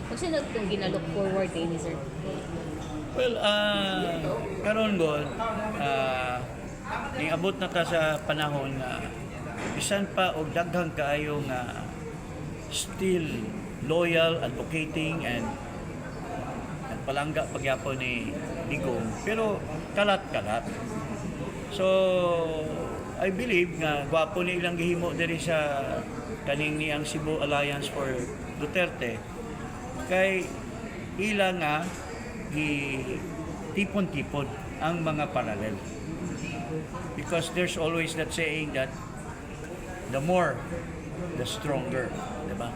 Unsa na itong gina-look forward din ni sir? Well, karon god, niabot na ta sa panahon nga bisan pa og daghang kaayo nga still loyal, advocating and palangga pagyapon ni Digong, pero kalat-kalat. So, I believe nga gwapo ni ilang gihimo diri sa kaning ni ang Cebu Alliance for Duterte kay ila nga gi tipon-tipon ang mga parallel. Because there's always that saying that the more, the stronger, di ba?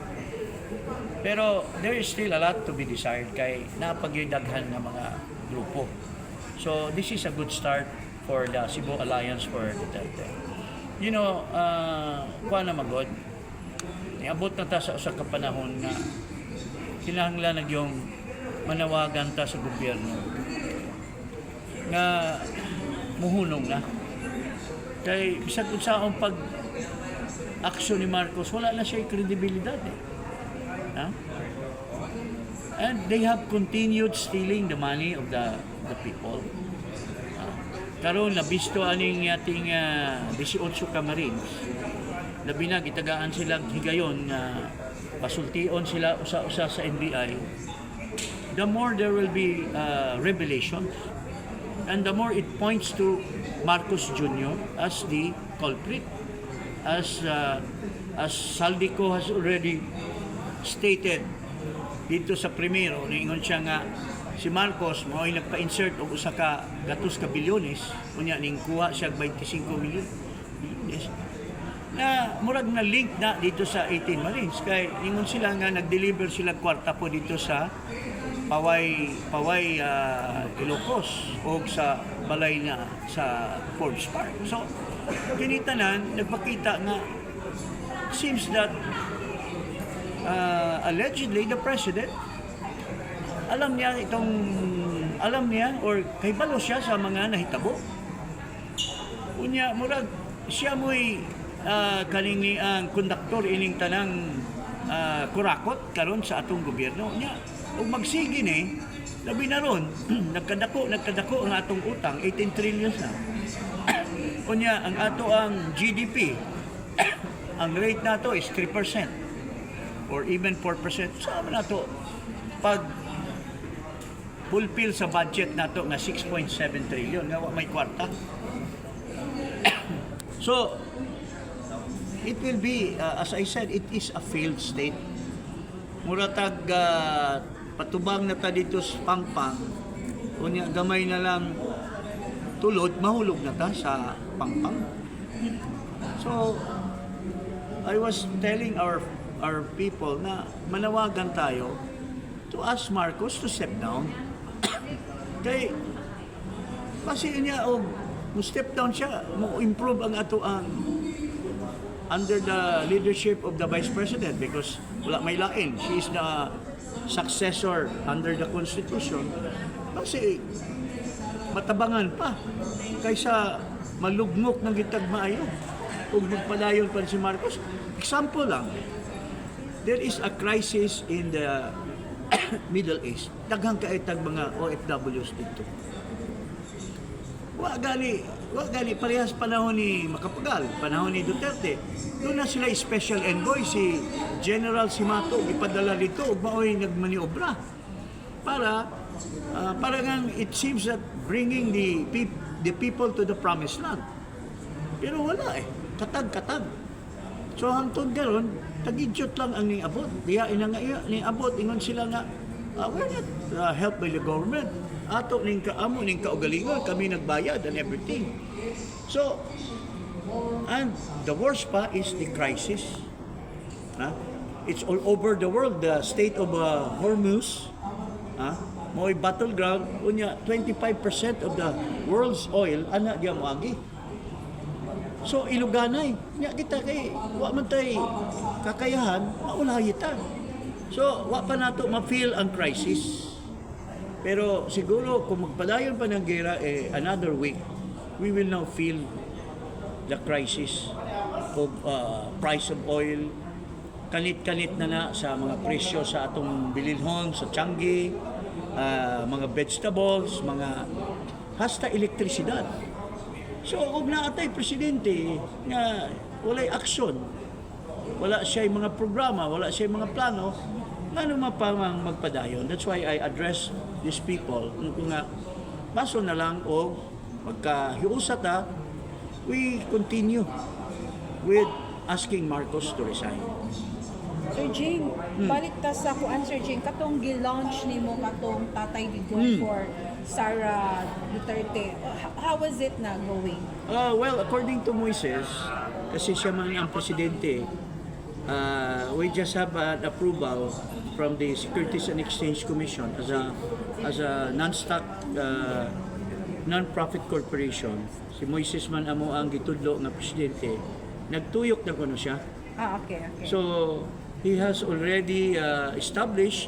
Pero there is still a lot to be desired kay naa pa gyuy daghan nga mga grupo. So this is a good start for the Cebu Alliance for Duterte. Kuha na magod, niabot na ta sa usa ka panahon nga kinahanglan na yung manawagan ta sa gobyerno nga muhunong na. Kay bisag unsaon pag aksyon ni Marcos, wala na siya kredibilidad eh. Ha? And they have continued stealing the money of the people. Karon nabisto aning ating 18 ka Marines. Labi na gitagaan sila higayon nga pasultion sila usa-usa sa NBI. The more there will be revelations and the more it points to Marcos Jr. as the culprit. As Zaldy Co has already stated dito sa primero, niingon siya nga si Marcos mao ay nagpa-insert og usa ka gatos ka bilyones, unya ning kuha siya og 25 milyon bilyones na murag na link na dito sa 18 Marines kay ingon sila nga nag-deliver sila kwarta po dito sa Paoay Paoay, Ilocos o sa balay na sa Forbes Park. So kini tanan nagpakita nga seems that allegedly the president, alam niya itong, alam niya or kahibalo siya sa mga nahitabo. Unya murag siya mo'y kaning ni ang konduktor ining tanang kurakot karon sa atong gobyerno. Nya ug magsige ni, labi na ron nagkadako nagkadako ang atong utang, 18 trillions na. Unya ang ato ang GDP, ang rate nato is 3% or even 4%. Sa nato pag fulfill sa budget nato nga 6.7 trillion nga wa may kwarta? So it will be, as I said, it is a failed state. Mura tag patubang na ta dito sa pangpang, unya gamay na lang tulod, mahulog na ta sa pangpang. So I was telling our people na manawagan tayo to ask Marcos to step down. Kay kasi niya og mo step down siya, mo improve ang ato ang under the leadership of the Vice President because wala may lain. She is the successor under the Constitution. Kasi matabangan pa kaysa malugmok ng gitag maayo ug magpadayon pa si Marcos. Example lang, there is a crisis in the Middle East. Daghang kaitag mga OFWs dito. Wa gani parehas panahon ni Macapagal, panahon ni Duterte. Doon na sila special envoy, si General Cimatu, ipadala dito ug maoy nagmaniobra para para ngang it seems that bringing the people to the promised land. Pero wala eh. Katag-katag. So hangtod karon, tagidyot lang ang niabot. Diya ina nga iya, niabot ingon sila nga we're not helped by the government. Ato ning kaamo ning kaugalingon, kami nagbayad and everything. So and the worst pa is the crisis. Ha? It's all over the world, the state of Hormuz, ha? Mo'y battleground unya 25% of the world's oil ana diya moagi. So iluganay, nya kita kay wa man tay kakayahan, maulahi ta. So wa pa nato ma-feel ang crisis. Pero siguro kung magpadayon pa ng gera eh, another week, we will now feel the crisis of price of oil. Kanit-kanit na na sa mga presyo sa atong bililhon, sa tiyanggi, mga vegetables, mga hasta elektrisidad. So, kung naa tay presidente nga walay aksyon, wala siya mga programa, wala siya mga plano, ngano pa mang magpadayon? That's why I address these people. Kung nga, baso na lang o magkahiusa ta, we continue with asking Marcos to resign. Sir Jing, balik ta sa kuan, Sir Jing, katong gi-launch nimo katong Tatay Digong for Sara Duterte. How was it na going? Well, according to Moises, kasi siya man ang presidente, we just have an approval from the Securities and Exchange Commission as a non-stock non-profit corporation. Si Moises man amo ang gitudlo nga presidente. Nagtuyok na kuno siya. Ah, okay. So he has already established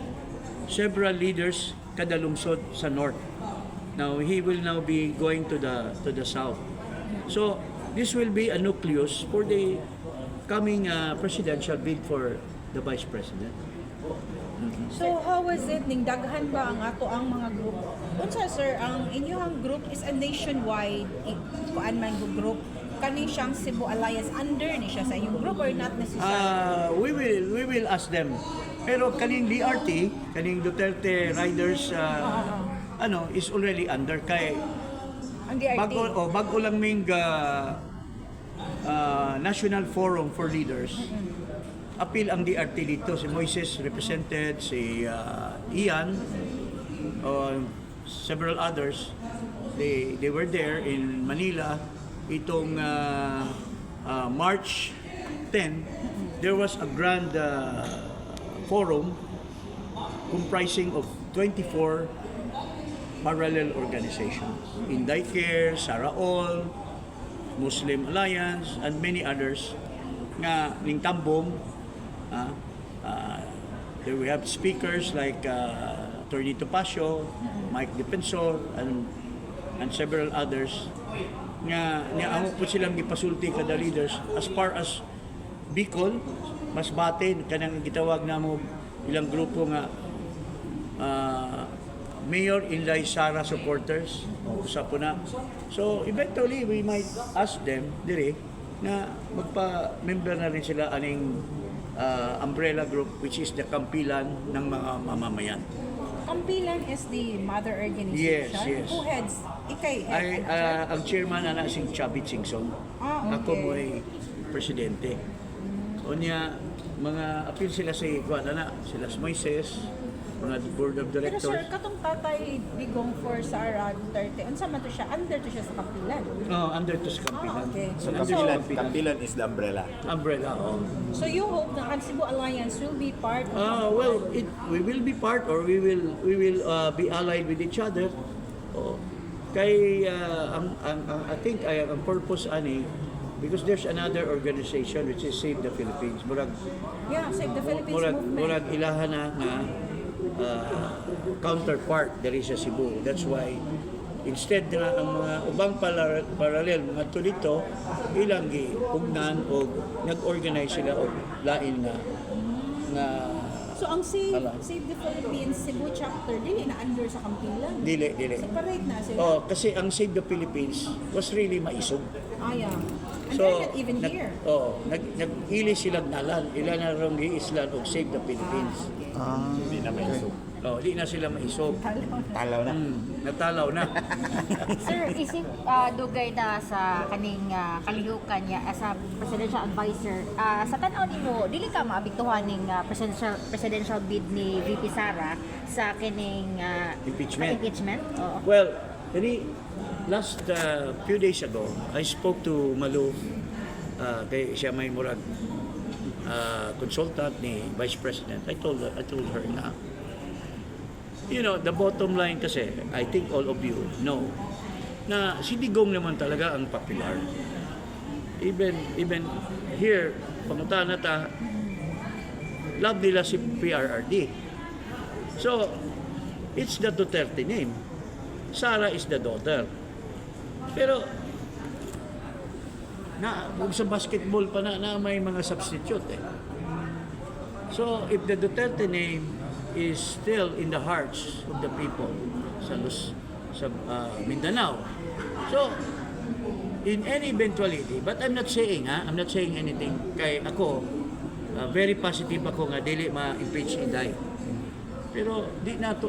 several leaders kada lungsod sa north. Now he will now be going to the south. So this will be a nucleus for the coming presidential bid for the vice president. So how was it ning daghan ba ang ato ang mga group? Unsa, sir, ang inyong group is a nationwide kuan man group, kani siyang Cebu Alliance, under ni siya sa inyong group or not necessarily? We will ask them. Pero kaning DRT, kaning Duterte Riders ano is already under kay Ang DRT. Bago lang ming National Forum for Leaders. Apil ang DRT dito. Si Moises represented, si Ian, several others. They were there in Manila. Itong March 10, there was a grand forum comprising of 24 parallel organizations. Inday Care, Sara All, Muslim Alliance, and many others nga ning tambong. There we have speakers like Attorney Topacio, Mike Defensor, and several others nga nga amo po silang gipasulti kada leaders as far as Bicol, Masbate, kanang gitawag namo ilang grupo nga Mayor Inday Sara supporters, o usa po na. So eventually we might ask them dire na magpa-member na rin sila aning umbrella group, which is the Kampilan ng mga mamamayan. Kampilan is the mother organization. Yes. Who heads? Ikay head, Ay, ano, sir? ang chairman ana si Chavit Singson. Ah, Ako okay. mo'y presidente. Unya mga apil sila sa kuan ana, sila si Moises, mga board of Pero directors. sir, katong Tatay Digong for Sara Duterte, unsa man to siya? Under to siya sa Kampilan? Oh, under to sa Kampilan. Ah, okay. So Under sa Kampilan, Kampilan. Kampilan is the umbrella. Umbrella, oh. So you hope na ang Cebu Alliance will be part of Well, we will be part or we will be allied with each other. Oh. Kay ang I think ay ang purpose ani because there's another organization which is Save the Philippines. Murag Yeah, Save the Philippines murag movement. Murag ilahan na nga counterpart diri sa Cebu. That's why instead na ang mga ubang parallel mga dito ilang gipugnan o nag-organize sila og lain nga nga So ang Ala. Save the Philippines Cebu chapter dili na under sa Kampilan? Dili, dili. Separate na sila. Oh, kasi ang Save the Philippines was really maisog. Ah, yeah. And they're not even here. Oh, nag-ili sila nalan. Ila na rong giislan og Save the Philippines. Ah, Hindi na maisog. Oh, di na sila maisog. Talaw na. Natalaw na. Sir, isip dugay na sa kaning kalihukan niya as a presidential advisor. Sa tan-aw nimo, dili ka maapektuhan ning presidential bid ni VP Sara sa kining Impeachment. Impeachment? Oo. Well, kani last few days ago, I spoke to Malu, kay siya may murag consultant ni Vice President. I told her na the bottom line kasi, I think all of you know na si Digong naman talaga ang popular. Even here, pangutana ta, love nila si PRRD. So, it's the Duterte name. Sara is the daughter. Pero, na, kung sa basketball pa na, na may mga substitute eh. So, if the Duterte name is still in the hearts of the people sa Mindanao, so, in any eventuality, but I'm not saying, ha, I'm not saying anything, kay ako, very positive ako nga dili ma-impeach Inday. Pero di na to,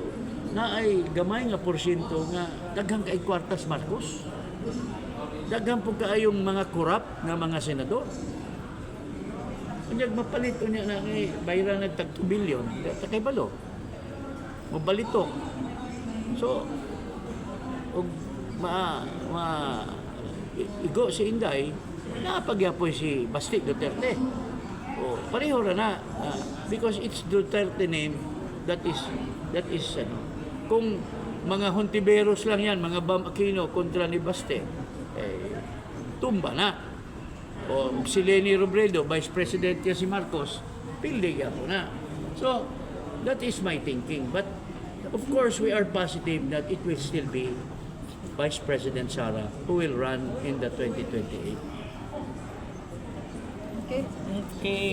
naay gamay nga porsyento nga daghang kay kwartas Marcos. Daghan po kaayong mga korap nga mga senador. Unya mapalit unya na kay bayra nagtag 2 billion, ta kay balo. Mabalitok. So og ma ma igo si Inday, napagyapoy si Basti Duterte. O, pareho ra na because it's Duterte name that is ano. Kung mga Hontiveros lang yan, mga Bam Aquino kontra ni Baste, eh, tumba na. O ug si Leni Robredo, Vice President niya si Marcos, pildi gyapon na. So, that is my thinking. But, of course, we are positive that it will still be Vice President Sara who will run in the 2028. Okay. Okay.